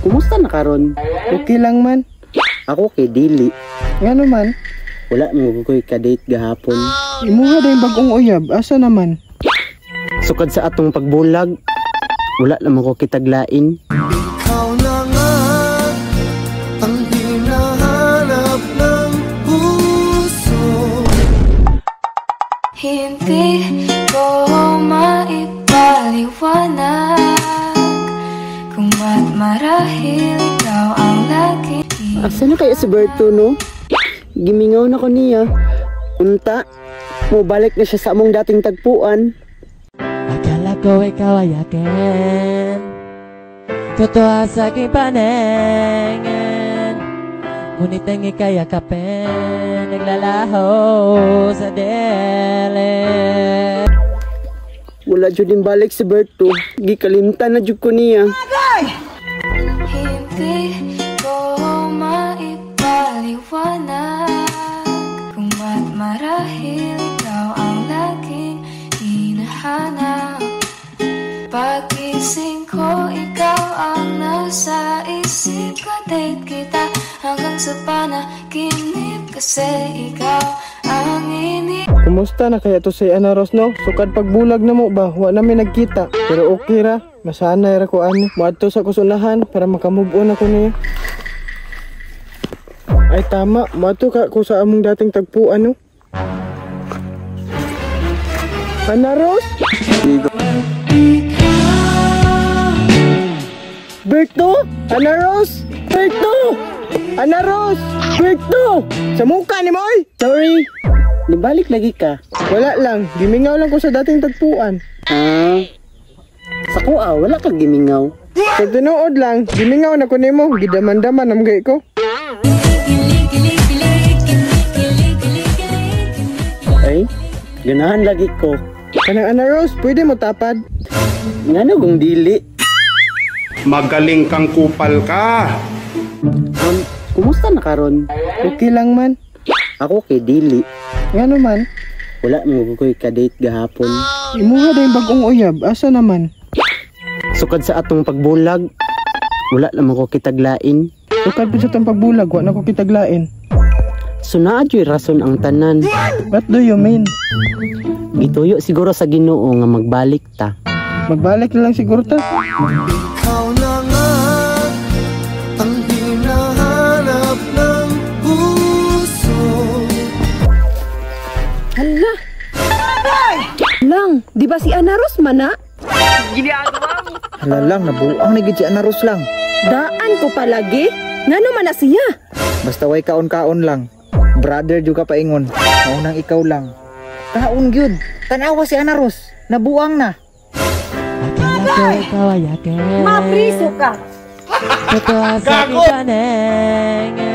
Kumusta na karon? Okay lang man. Ako kay dili. Ngano man? Wala man ko'y ka-date gahapon. Imuha dayong bagong uyab, asa naman? Sukad sa atong pagbulag, wala naman ko kitaglain. Ikaw na nga ang hinahanap ng puso. Hindi ko maipaliwanag kung ba't marahil ikaw ang lagi Asa na kaya si Berto, no? Gimingaw na ko niya. Unta, mobalik na siya sa among dating tagpuan. Akala ko ikaw ay akin. Totoo sa aking paningin, ngunit ang ika'y yakapin, naglalaho sa dilim. Wala jud balik si Berto. Gikalimtan na jud ko niya. Hindi ko maipaliwanag kung ba't marahil ikaw ang laging hinahanap. Paggising ko, ikaw ang nasa isip ko. Date kita hanggang sa panaginip kasi ikaw ang ini Kumusta na kaya to si Ana Rose, no? Sukad pagbulag na mo ba? Wa na mi nagkita. Pero okay ra. Masanay ra ko ani. Moadto sa kusunahan para makamove on ako niya. Ay tama, moadto ka ko sa among dating tagpuan, no? Ana Rose? Berto! Ana Rose? Berto! Ana Rose! Berto! Sa mukha ni mo, oy! Sorry. Nibalik lagi ka. Wala lang, gimingaw lang ko sa dating tagpuan. Ah. Sa kuha, wala ka gimingaw. Sa tinuod lang, gimingaw na ko nimo, gidaman-daman ang gay ko. Ay, ganahan lagi ko. Kanang Ana Rose, pwede mo tapad. Ngano kung dili? Magaling kang kupal ka. Kumusta na karon? Okay lang man. Ako kay dili. Ngano man? Wala man ko'y ka-date gahapon. Imuha dayong bagong uyab, asa naman? Sukad sa atong pagbulag, wala naman ko kitaglain. Sukad pa sa atong pagbulag, wa na ko kitaglain. So naa juy rason ang tanan. What do you mean? Gituyo siguro sa Ginoo nga magbalik ta. Magbalik na lang siguro ta. Ikaw na nga ang hinahanap ng puso. Hala! Lang, di ba si Ana Rose man na? Hala lang, nabuang na gid si Ana Rose lang. Daan ko palagi. Ngano man na siya? Basta way kaon-kaon lang. Brother jud ka paingon. Maunang ikaw lang. Kaon gyud. Tan-awa si Ana Rose. Nabuang na. Akala ko ikaw ay akin. Mapriso ka! Totoo sa aking paningin.